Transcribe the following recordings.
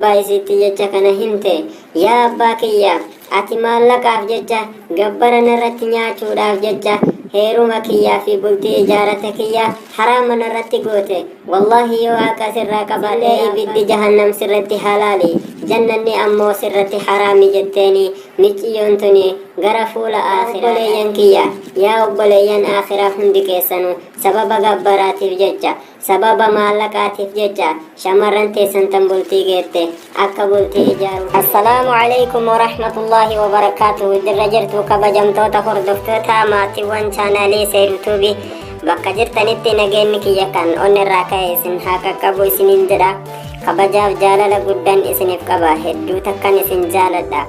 Abbaa isiitti jecha kana himte, Yaa abbaa kiyya! Ati maallaqaaf jecha, gabbara narratti nyaachuudhaaf jecha heeruma kiyyaa fi bultii ijaarata kiyya haraama narratti goote. Wallaahi yoo haqa sirraa qabaadhe ibiddi jahannam sirratti halaali, jannanni ammoo sirratti haraami jetteeni. Miciyyoon tuni gara fuula aakhiraa. Obboleeyyan kiyya! Yaa obboleeyyan aakhiraa hundi keessanuu sababa gabbaraatiif jecha Sababa maallaqaatiif jecha shamarran teessan tan bultii geette akka bultii ijaaru. Assalaamu alaikum warahmatullaahi wabarakaatuhu. Dirra jirtu kabajamtoota hordoftoota maatiiwwan chaanaalii Seerutuubi, bakka jirtanitti nageenyi kiyya kan onnirraa ka'e isin haa qaqqabu isiniin jedha. Kabajaaf jaalala guddan isiniif qaba, hedduu takkan isin jaaladha.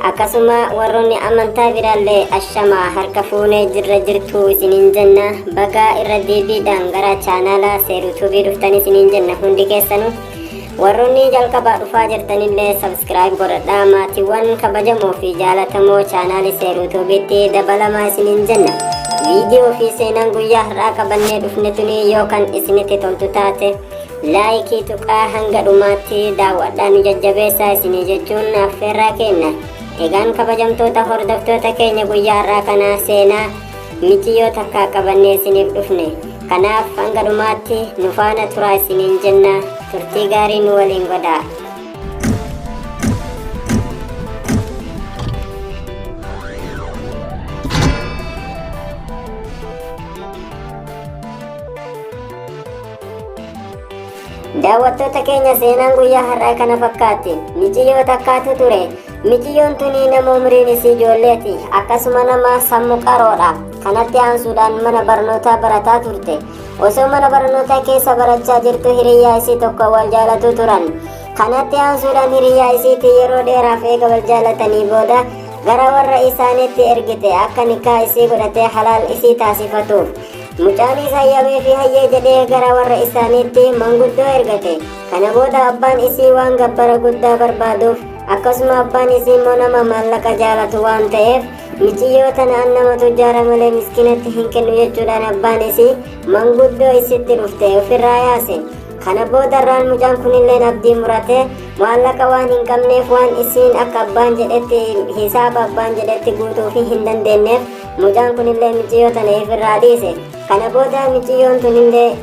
Akkasuma warroonni amantaa biraallee ashamaa, harka fuunee, jirra jirtuu isiniin jenna. Bagaa irra deebiidhaan gara chaanaala Seerutuubii dhuftan isiniin jenna. Hundi keessanu warroonni jalqabaa dhufaa jirtanillee subscribe godhadhaa, maatiiwwan kabajamoo fi jaalatamoo chaanaalii Seerutuubiitti dabalamaa isiniin jenna. Viidiyoo fi seenaan guyyaa har'aa qabannee dhufne tuni yoo kan isinitti toltu taate like tuqaa, hanga dhumaatti daawwadhaa, nu jajjabeessaa isinii jechuun affeerraa kenna. Egaan kabajamtoota hordoftoota keenya, guyyaa har'aa kana seenaa miciyyoo takkaa qabannee isiniif dhufne. Kanaaf hanga dhumaatti nu faana turaa isiniin jenna. Turtii gaarii nu waliin godhaa. Daawwattoota keenya, seenaan guyyaa har'aa kana fakkaatti. Miciyyoo takkaatu ture. Miciyyoon tuni nama umriin isii ijoolleeti. Akkasuma nama sammuu qaroodha. Kanatti aansuudhaan mana barnootaa barataa turte. Osoo mana barnootaa keessa barachaa jirtu hiriyyaa isii tokko wal jaalatu turan. Kanatti aansuudhaan hiriyyaa isiitii yeroo dheeraaf eega wal jaalatanii booda gara warra isaaniitti ergite, akka nikaa isii godhatee halaal isii taasifatuuf. Mucaanis hayyamee fi hayyee jedhee gara warra isaaniitti manguddoo ergate. Kana booda abbaan isii waan gabbara guddaa barbaaduuf, akkasuma abbaan isii immoo nama maallaqa jaalatu waan ta'eef, miciyyoo tana an nama tujjaara malee miskinatti hin kennu jechuudhaan abbaan isii manguddoo isitti dhufte ofirraa yaase. Kana boodarraan mucaan kunilleen abdii murate. Maallaqa waan hin qabneef, waan isiin akka abbaan jedhetti, hisaaba abbaan jedhetti guutuufi hin dandeenyeef, mucaan kunillee miciyyoo tana ifirraa dhiise. Kana booda miciyyoon tunillee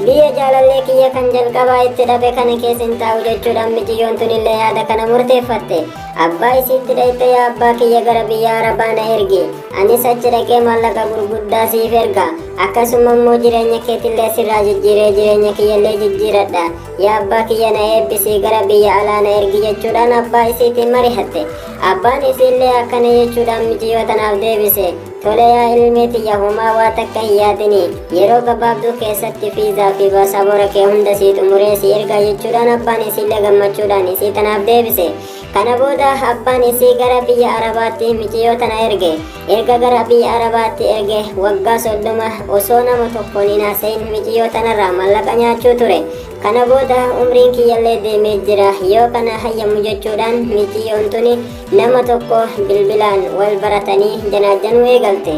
biyya jaalallee kiyya kan jalqabaa itti dhabe kana keessa hin taa'u jechuudhaan miciyyoon tunillee yaada kana murteeffatte. Abbaa isiitti dhayxe, "Yaa abbaa kiyya, gara biyya Arabaa na ergi. Anis achi dhaqee maallaqa gurguddaa siif erga. Akkasuma immoo jireenya keetillee sirraa jijjiiree jireenya kiyyallee jijjiiradha. Yaa abbaa kiyya, na eebbisii gara biyya alaa na ergi," jechuudhaan abbaa isiitiin marihatte. Abbaan isiillee akkana jechuudhaan miciyyoo tanaaf deebise. "Tole yaa ilmee tiyya, homaa waa takka hin yaadini. Yeroo gabaabduu keessatti fiizaa fi baasaboora kee hunda sii xumuree si ergaa," jechuudhaan abbaan isiillee gammachuudhaan isii tanaaf deebise. Kana booda abbaan isii gara biyya Arabaatti miciyyoo tana erge. Erga gara biyya Arabaatti erge waggaa 30 osoo nama tokkoon hin haasayin miciyyoo tanarraa mallaqa nyaachuu ture. Kana booda umriin kiyyallee deemee jira, yoo kana hayyamu jechuudhaan miciyyoon tuni nama tokko bilbilaan wal baratanii janaajjanuu eegalte.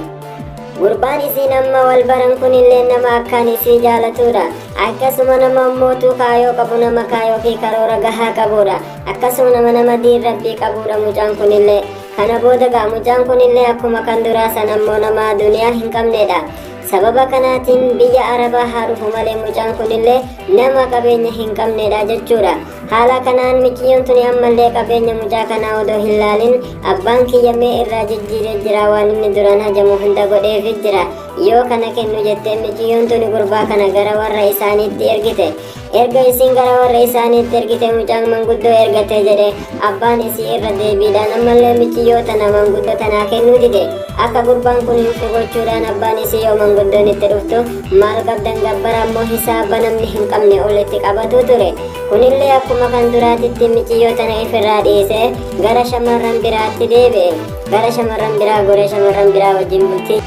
Gurbaan isiin amma wal baran kunillee nama akkaan isii jaalatudha. Akkasuma nama ammootuu kaayoo qabu, nama kaayoo fi karoora gahaa qabudha. Akkasuma nama diin rabbii qabudha mucaan kunillee. Kana booda gaa mucaan kunillee akkuma kan duraa san ammoo nama duniyaa hin qabnedha. Sababa kanaatiin biyya Arabaa haa dhufu malee mucaan kunillee nama qabeenya hin qabnedha jechuudha. Haala kanaan miciyyoon tuni ammallee qabeenya mucaa kanaa odoo hin laalin, abbaan kiyya mee irraa jijjiiree jira, waan inni duraan hajamu hunda godheefi jira, yoo kana kennu jettee miciyyoon tuni gurbaa kana gara warra isaaniitti ergite. Erga isiin gara warra isaaniitti ergite, mucaan manguddoo ergate jedhe, abbaan isii irra deebiidhaan ammallee miciyyoo tana manguddoo tanaa kennuu dide. Akka gurbaan kun hin gochuudhaan abbaan isii yoo manguddoon itti dhuftu maal qabdan, gabbara ammoo hisaaba namni hin qabne ol itti qabatu ture. Kunillee akkuma kan duraatitti miciyyoo tana ifirraa dhiise, gara shamarran biraatti deebi'e. Gara shamarran biraa goree shamarran biraa wajjin bultii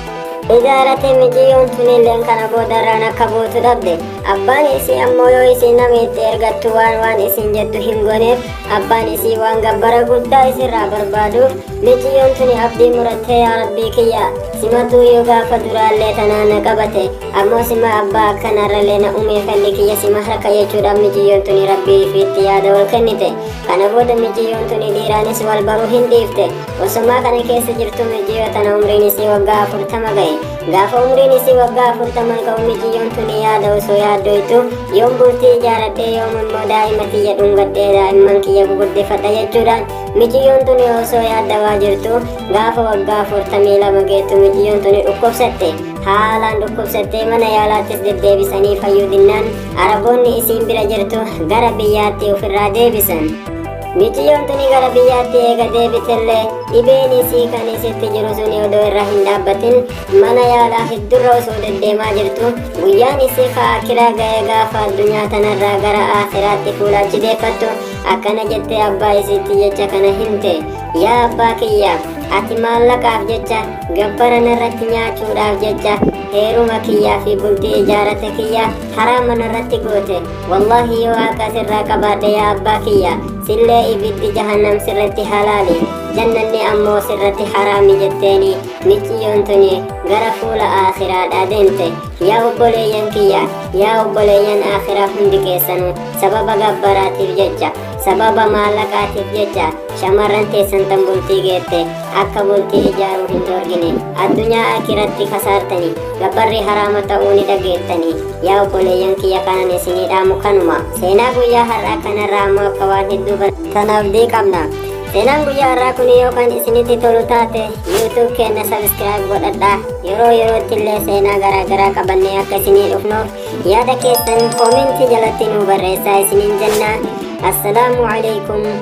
ijaarate. Miciyyoon tunilleen kana boodarraan akka buutu dhabde. Abbaan isii ammoo yoo isiin nama itti ergattu waan waan isin jettu hin gooneef, abbaan isii waan gabbara guddaa isirraa barbaaduuf, miciyyoon tuni abdii murattee, "Yaa Rabbii kiyya, simatuu yoo gaafa duraallee tanaa na qabate, ammoo sima abbaa akkanarrallee na umee, falli kiyya sima harka," jechuudhaan miciyyoon tuni Rabbii ifiitti yaada wal kennite. Kana booda miciyyoon tuni dhiiraanis wal baruu hin dhiifte. Osomaa kana keessa jirtu miciyyoo tana umriin isii waggaa 40 ga'e. Gaafa umriin isii waggaa 40 ga'u, miciyyoon tuni yaada osoo yaaddoytu, "Yoom bultii ijaaradhee, yoom immoo daa'ima tiyya dhungadhee daa'imman kiyya guguddifadha?" jechuudhaan miciyyoon tuni osoo yaaddawaa jirtu, gaafa waggaa 42 geettu miciyyoon tuni dhukkubsatte. Haalaan dhukkubsattee mana yaalaattis deddeebisanii fayyuu dinnaan, Araboonni isiin bira jirtu gara biyyaatti ofirraa deebisan. Miciyyoon tuni gara biyyaatti eega deebitellee, dhibeen isii kan isitti jiru suni odoo irra hin dhaabbatin, mana yaalaa heddurra osoo deddeemaa jirtu, guyyaan isii ka akiraa ga'ee. Gaafa addunyaa tanarraa gara akiraatti fuula achi deeffattu, akkana jettee abbaa isiitti jecha kana himte: "Yaa abbaa kiyya, ati maallaqaaf jecha, gabbara narratti nyaachuudhaaf jecha, heeruma kiyyaa fi bultii ijaarate kiyya haraama narratti goote. Wallaahi, yoo haqa sirraa qabaadhe, yaa abbaa kiyya, sillee ibiddi jahannam sirratti halaali, jannanni ammoo sirratti haraami," jetteeni miciyyoon tuni gara fuula aakhiraadhaa deemte. Yaa obboleeyyan kiyya, yaa obboleeyyan aakhiraa, hundi keessanuu sababa gabbaraatiif jecha, sababa maallaqaatiif jecha, shamarran teessan tan bultii geette akka bultii ijaaruu hin dhoorgine. Addunyaa akiratti kasaartani. Gabbarri haraama ta'uu ni dhageettani. Yaa obboleeyyan kiyya, kanan isinii dhaamu kanuma. Seenaa guyyaa har'aa kanarraa ammoo akka waan hedduu tan abdii qabna. Seenaan guyyaa har'aa kun yoo kan isinitti tolu taate, YouTube keenya subscribe godhadhaa. Yeroo yerootti illee seenaa garaa garaa qabannee akka isinii dhufnuuf, yaada keessan koomentii jalatti nuu barreessaa isiniin jenna. Assalaamu alaikum.